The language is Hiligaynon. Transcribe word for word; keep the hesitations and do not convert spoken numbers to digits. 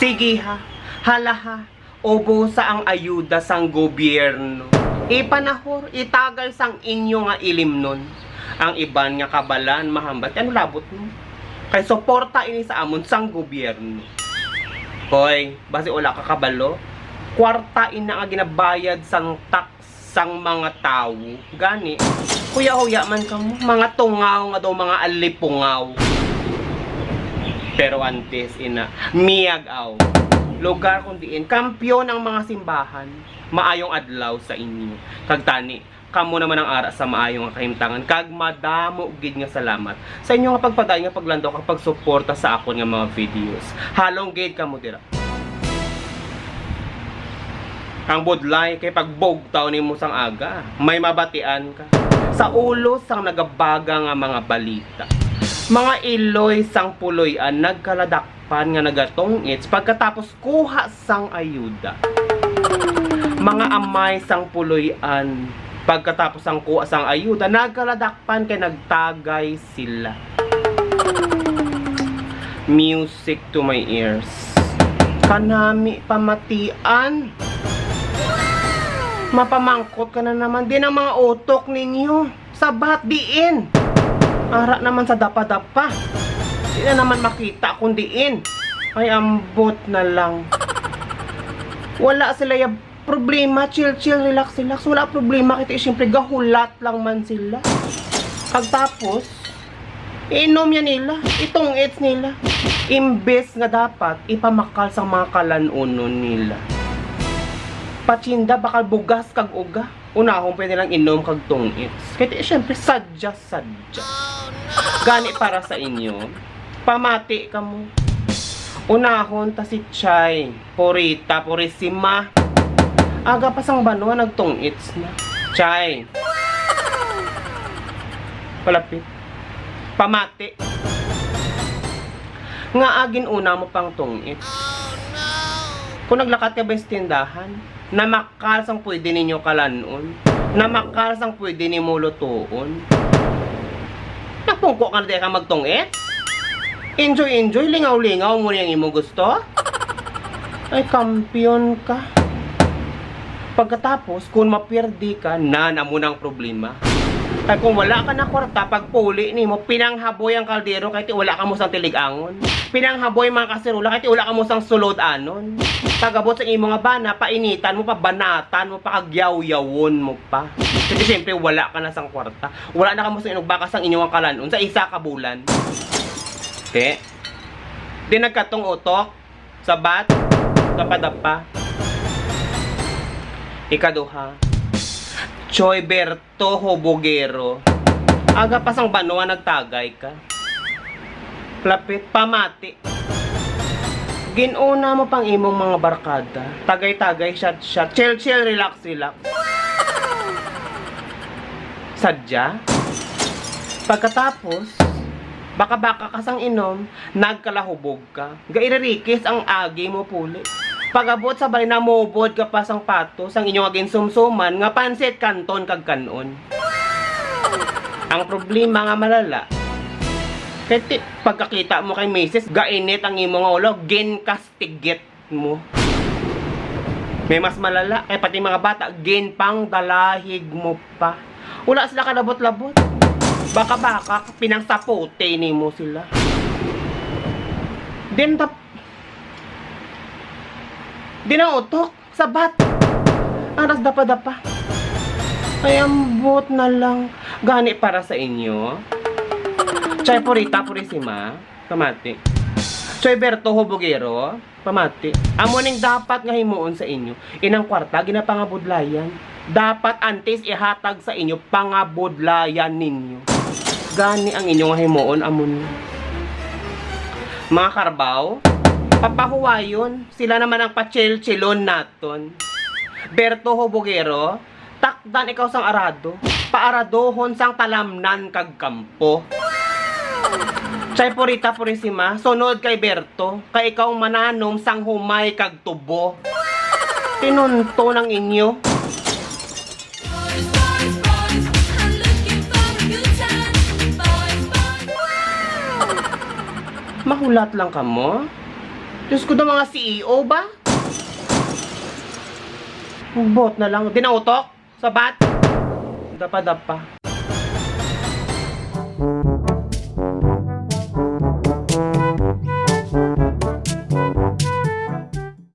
Sige ha, hala ha, ubusa ang ayuda sang gobyerno. Ipanahor, itagay sang inyo nga ilimnon. Ang iban nga kabalan, mahambal, kay ano labot mo? Kay suporta ini sa amon sang gobyerno. Hoy, basi wala ka kabalo, kwarta ina nga ginabayad sang tax sang mga tawo. Gani, huya-huya man kamo, mga tungaw nga daw, mga alipungaw. Pero antes ina, miyag-aw, lugar kung diin kampiyon ang mga simbahan. Maayong adlaw sa inyo. Kag tani, kamo naman ang ara sa maayo nga kahimtangan, kag madamo gid nga salamat sa inyo nga pagpadayon nga paglantaw kag pagsuporta sa akon nga mga videos. Halong gid kamo dira. Ang budlay kay pagbugtaw nimo sang aga, may mabatian ka. Sa ulo sang nagabaga nga mga balita, mga iloy sang puloy-an nagkaladakpan nga nagatong-its pagkatapos kuha sang ayuda. Mga amay sang puloy-an, pagkatapos sang kuha sang ayuda, nagkaladakpan kay nagtagay sila. Music to my ears. Kanami pamatian. Mapamangkot ka na naman din ang mga utok ninyo. Sabat diin. Ara naman sa dapa-dapa. Di na naman makita kung diin. Ay, ambot na lang. Wala sila ya problema, chill-chill, relax-relax. Wala problema, kay siyempre gahulat lang man sila. Pagtapos, inom yan nila, itong-its nila. Imbes nga dapat ipamakal sa mga kalanunon nila. Patsinda, bakal bugas kag uga. Unahon pwede lang inom kag tong-its. Kay siyempre, sadya-sadya. Gani para sa inyo, pamati kamo. Unahon ta si Chay, Purita, Purisima. Aga pa sang banwa, nagtong-its na. Chay. Palapit. Pamati. Nga agin una mo pang tong-its. Kung naglakat ka ba sa tindahan, namakal sang pwede ninyo kalanon, namakal sang pwede nimo lutuon. Napungko ka na di ka magtong-its? Enjoy, enjoy, lingaw-lingaw mo ang imo gusto? Ay, kampiyon ka. Pagkatapos, kung mapirdi ka, nan amo nang problema. Kay kung wala ka na kwarta, pagpuli nimo, pinanghaboy ang kaldero kay ti wala ka mo sang tilig-angon. Pinanghaboy mga kasirola kay ti wala ka mo sang sulod-anon. Pag-abot sa imo nga bana, painitan mo, pabanatan mo, pakagyawyawan mo pa. Kasi siyempre, wala ka na sang kwarta. Wala na ka mo sang inugbaka sang inyong kalanon sa isa ka bulan. Te, di nagkatong utok. Sabat, dapa-dapa. Ikaduha, Choy Berto Hubogero. Aga pa sang banwa nagtagay ka. Lapit, pamati. Ginuna mo pang imong mga barkada. Tagay-tagay, shot-shot. Chill-chill, relax-relax. Sadya? Pagkatapos, baka-baka ka sang inom, nagkalahubog ka. Gairarikis ang agi mo puli. Pag-abot sa balay, namubod ka pa sang pato sang inyo nga ginsumsuman nga pansit kanton kag kan-on. Ang problema nga malala, kay ti, pagkakita mo kay misis, gainit ang imo nga ulo, ginkastigit mo. May mas malala, kay pati mga bata, ginpangdalahig mo pa. Wala sila kalabot-labot. Baka-baka, pinangsapote nimo sila. Din tap-, din ang utok, sabat. Aras dapa-dapa. Ay, ambot na lang. Gani para sa inyo. Chay Purita Purisima, pamati. Chay Berto Hubogero, pamati. Amo ning dapat nga himuon sa inyo. Inang kwarta, ginapangabudlayan. Dapat antes ihatag sa inyo, pangabudlayan ninyo. Gani ang inyo nga himuon, amo ni. Mga karbaw, papahuwayon, sila naman ang pachilchilon naton. Berto Hubogero, takdan ikaw sang arado, paaradohon sang talamnan kag kampo. Chay Purita Purisima, sunod kay Berto, kay ikaw mananom sang humay kag tubo. Tinunto ng inyo. Mahulat lang kamo? Diyos ko, daw mga C E O ba? Bot na lang. Dinautok? Sabat? Dapa-dapa.